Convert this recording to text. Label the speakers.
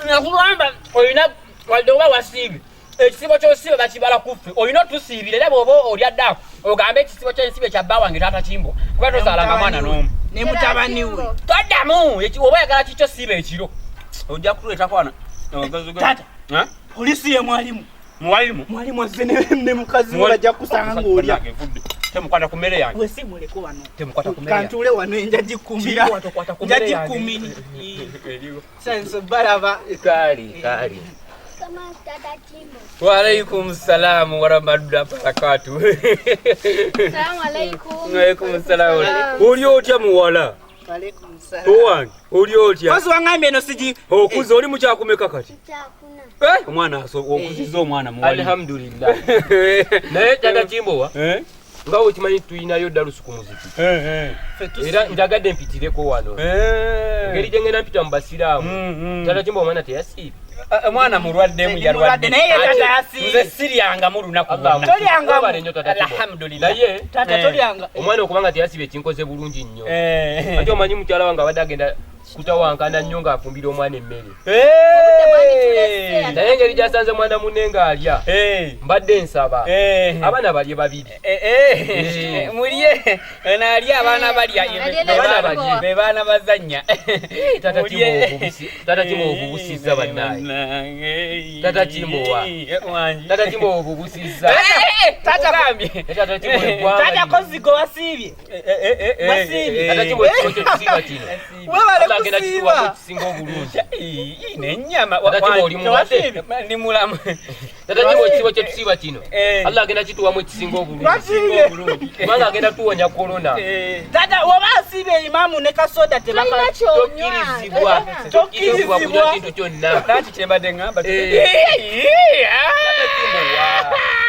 Speaker 1: Nakugamba olina wadde oba wasiibye, ekisibo kyosiiba bakibala kuffe. Olina otusiibira, era bw'oba olya ddaako ogambe ekisibo kyensibe kya bba wange taata Kimbo, kuba tozaalanga mwana n'omu.
Speaker 2: Ne mutabani we.
Speaker 1: Toddamu. Oba oyagala kikyo, siiba ekiro, ojja kutuleetako wano.
Speaker 2: Taata. Polisi ye mwalimu.
Speaker 1: Mwalimu.
Speaker 2: Mwalimu azze ne mukazi we, bajja kusanga ng'olya.
Speaker 1: Temukwata ku mmere yange.
Speaker 2: Wesimuleko wano.
Speaker 1: Temukwata ku mmere yange.
Speaker 2: Kantuule wano, njagikumira.
Speaker 1: Kimbo, tokwata ku mmere yange.
Speaker 2: Njagikumira.
Speaker 1: Eriwo.
Speaker 2: Sanso balaba.
Speaker 1: Kali kali.
Speaker 3: Kama Tata Kimbo.
Speaker 1: Waalaikum salamu warahmatullahi wabarakatuh.
Speaker 3: Salamu alaikum.
Speaker 1: Waalaikum salamu. Oli otya muwala?
Speaker 2: Alaikum salam.
Speaker 1: Owange, oli otya?
Speaker 2: Kozi waŋŋambye eno sigi.
Speaker 1: Okuza oli mukyakumeka kati?
Speaker 3: Kyakuna.
Speaker 1: Eh, omwana okuzizza omwana muwala.
Speaker 4: Alhamdulillah. Naye Tata Kimbowa,
Speaker 1: Eh?
Speaker 4: nga wekimanyi tulinayo dalusu ku muziki,
Speaker 1: Eh, eh.
Speaker 4: era njagadde mpitireko wano
Speaker 1: Eh.
Speaker 4: engeri gye ngenda mpita mu basiraamu. Tata Kimbowa, omwana teyasiibye?
Speaker 1: Eh, omwana mulwaddemu.
Speaker 2: Ndi mulwadde, naye ye taata yasiibye.
Speaker 1: Nze siryangamu lunaku
Speaker 4: Allah
Speaker 1: lwonna.
Speaker 2: Tolyangamu.
Speaker 4: Webale nnyo, Tata Kimbowa.
Speaker 1: Alhamdulillah.
Speaker 4: Naye
Speaker 2: Taata, tolyanga.
Speaker 4: omwana okubanga teyasiibye kinkoze bulungi nnyo.
Speaker 1: Eh.
Speaker 4: Ate omanyi mukyala wange abadde agenda kutawankana nnyo ng'afumbira omwana emmere.
Speaker 1: Eh.
Speaker 4: Naye engeri gyasanze mwana munne ng'alya,
Speaker 1: Eh.
Speaker 4: mbadde nsaba
Speaker 1: Eh.
Speaker 4: abaana balye babiri.
Speaker 1: Eh, eh. Mulye nali abaana balya.
Speaker 3: Alye
Speaker 1: Be baana
Speaker 4: n'abaana
Speaker 1: balye. Be baana bazannya.
Speaker 4: Tata
Speaker 1: Mulye.
Speaker 4: Kimbo Tata Kimbo obubusizza bannaaye. Tata Kimbowa.
Speaker 1: Wangi.
Speaker 4: Tata Kimbo obubusizza.
Speaker 1: Tata gambye.
Speaker 4: Tata Kimbo, eggwanga
Speaker 2: Taata,
Speaker 4: lino.
Speaker 2: kozigo wasiibye? Wasiibye?
Speaker 4: Tata Kimbo, ekisibo kyo kisiiba kino.
Speaker 2: Webale
Speaker 4: Allah agenda kituwako
Speaker 2: kusiiba.
Speaker 4: ekisinga obulungi.
Speaker 1: Nenyama.
Speaker 4: Tata Kimbo, oli mulwadde?
Speaker 1: Ndi mulamu.
Speaker 4: Tata Kimbo, ekisibo kye tusiiba kino,
Speaker 1: Eh.
Speaker 4: Allah agenda kituwamu ekisinga obulungi,
Speaker 2: Wasiibye?
Speaker 4: kubanga agenda tuwonya korona.
Speaker 2: Taata, woba asiibye, imaamu ne kasoda tebaka.
Speaker 3: Tulina kyonywa.
Speaker 4: Tokkirizibwa, tokkirizibwa kunywa kintu kyonna.
Speaker 1: Lwaki kyembadde ŋŋamba?
Speaker 4: Eh. Tata Kimbowa.